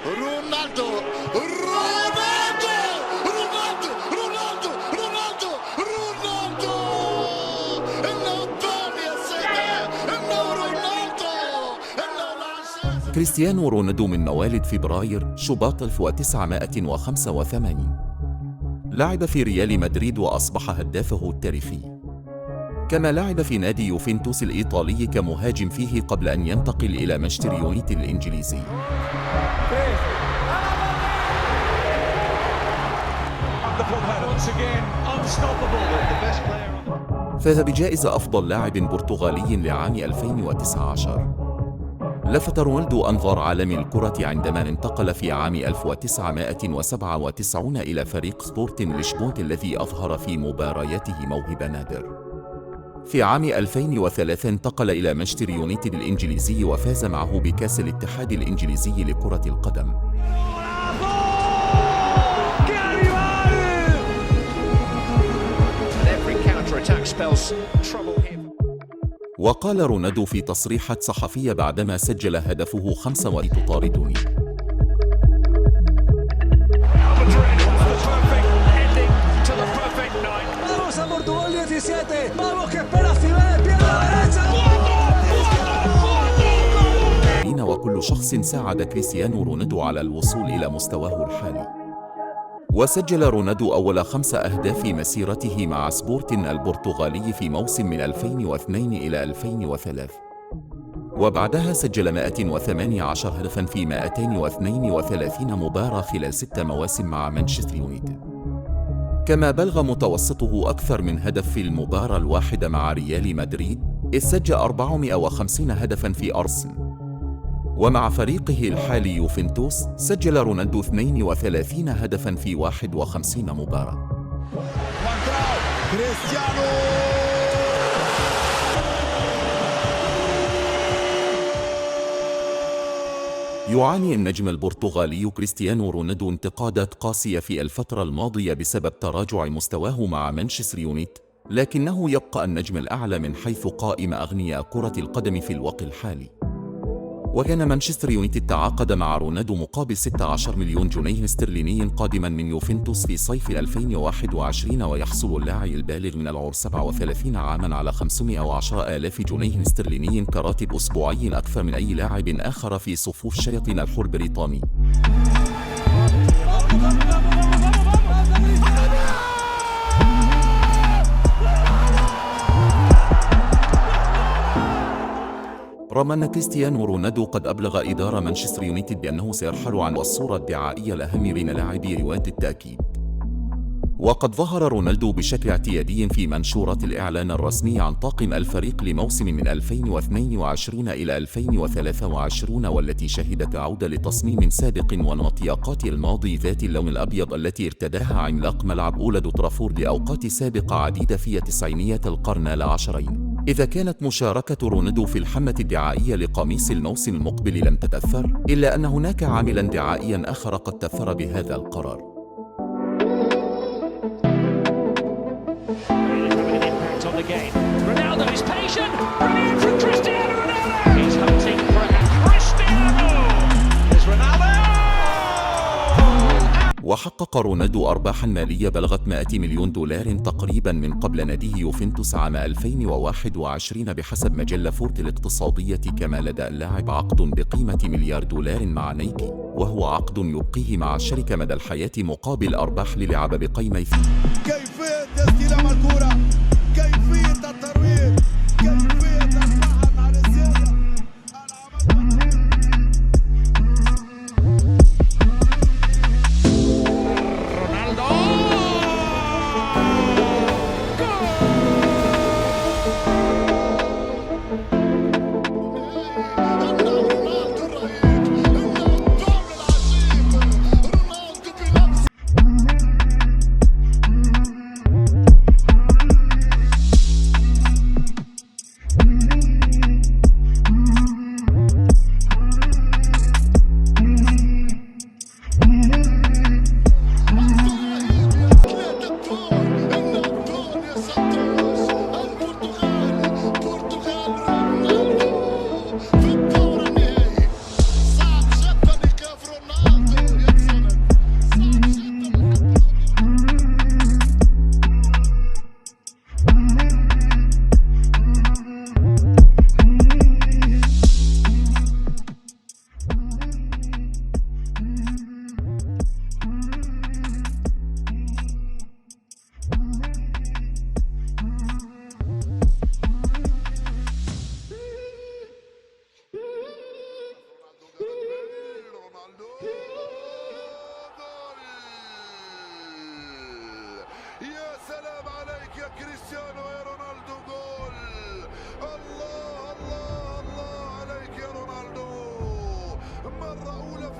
رونالدو رونالدو رونالدو رونالدو رونالدو رونالدو، إنه الثاني يا سيدي، إنه رونالدو، إنه العشاق. كريستيانو رونالدو من مواليد فبراير شباط 1985، لعب في ريال مدريد وأصبح هدافه التاريخي. كما لعب في نادي يوفنتوس الإيطالي كمهاجم فيه قبل أن ينتقل إلى مانشستر يونايتد الإنجليزي. فاز بجائزة أفضل لاعب برتغالي لعام 2019. لفت رونالدو أنظار عالم الكرة عندما انتقل في عام 1997 إلى فريق سبورتنج لشبونة الذي أظهر في مبارياته موهبة نادر. في عام 2003 انتقل إلى مانشستر يونايتد الإنجليزي وفاز معه بكأس الاتحاد الإنجليزي لكرة القدم. وقال رونالدو في تصريحات صحفية بعدما سجل هدفه 5 وتطاردني. وكل شخص ساعد كريستيانو رونالدو على الوصول إلى مستواه الحالي. وسجل رونالدو أول 5 أهداف في مسيرته مع سبورتنج البرتغالي في موسم من 2002 إلى 2003، وبعدها سجل 118 هدفاً في 232 مباراة خلال 6 مواسم مع مانشستر يونايتد. كما بلغ متوسطه أكثر من هدف في المباراة الواحدة مع ريال مدريد، إذ سجل 450 هدفاً في أرسنال. ومع فريقه الحالي يوفنتوس سجل رونالدو 32 هدفاً في 51 مباراة. يعاني النجم البرتغالي كريستيانو رونالدو انتقادات قاسية في الفترة الماضية بسبب تراجع مستواه مع مانشستر يونايتد، لكنه يبقى النجم الأعلى من حيث قائمة أغنياء كرة القدم في الوقت الحالي. وكان مانشستر يونايتد تعاقد مع رونالدو مقابل 16 مليون جنيه استرليني قادما من يوفنتوس في صيف 2021، ويحصل اللاعب البالغ من العمر 37 عاما على 510 آلاف جنيه استرليني كراتب أسبوعي، أكثر من أي لاعب آخر في صفوف شياطين الحر البريطاني. رغم أن كريستيانو رونالدو قد أبلغ إدارة مانشستر يونايتد بأنه سيرحل عن الصورة الدعائية الأهم بين لاعبي رواية التأكيد. وقد ظهر رونالدو بشكل اعتيادي في منشورات الإعلان الرسمي عن طاقم الفريق لموسم من 2022 إلى 2023، والتي شهدت عودة لتصميم سابق ونمطياقات الماضي ذات اللون الأبيض التي ارتداها عملاق ملعب أولد ترافورد لأوقات سابقة عديدة في تسعينيات القرن العشرين. إذا كانت مشاركة رونالدو في الحملة الدعائية لقميص الموسم المقبل لم تتأثر، إلا أن هناك عاملاً دعائياً آخر قد تأثر بهذا القرار. وحقق رونالدو أرباحاً مالية بلغت 100 مليون دولار تقريباً من قبل ناديه يوفنتوس عام 2021 بحسب مجلة فورد الاقتصادية. كما لدى اللاعب عقد بقيمة $1 مليار مع نايكي، وهو عقد يبقيه مع الشركة مدى الحياة مقابل أرباح للعب بقيمة. كيفية استلام الكرة، كيفية الترويج، كيفية البحث عن الزيادة. كريستيانو، يا رونالدو، جول! الله الله الله عليك يا رونالدو، مرة أولى في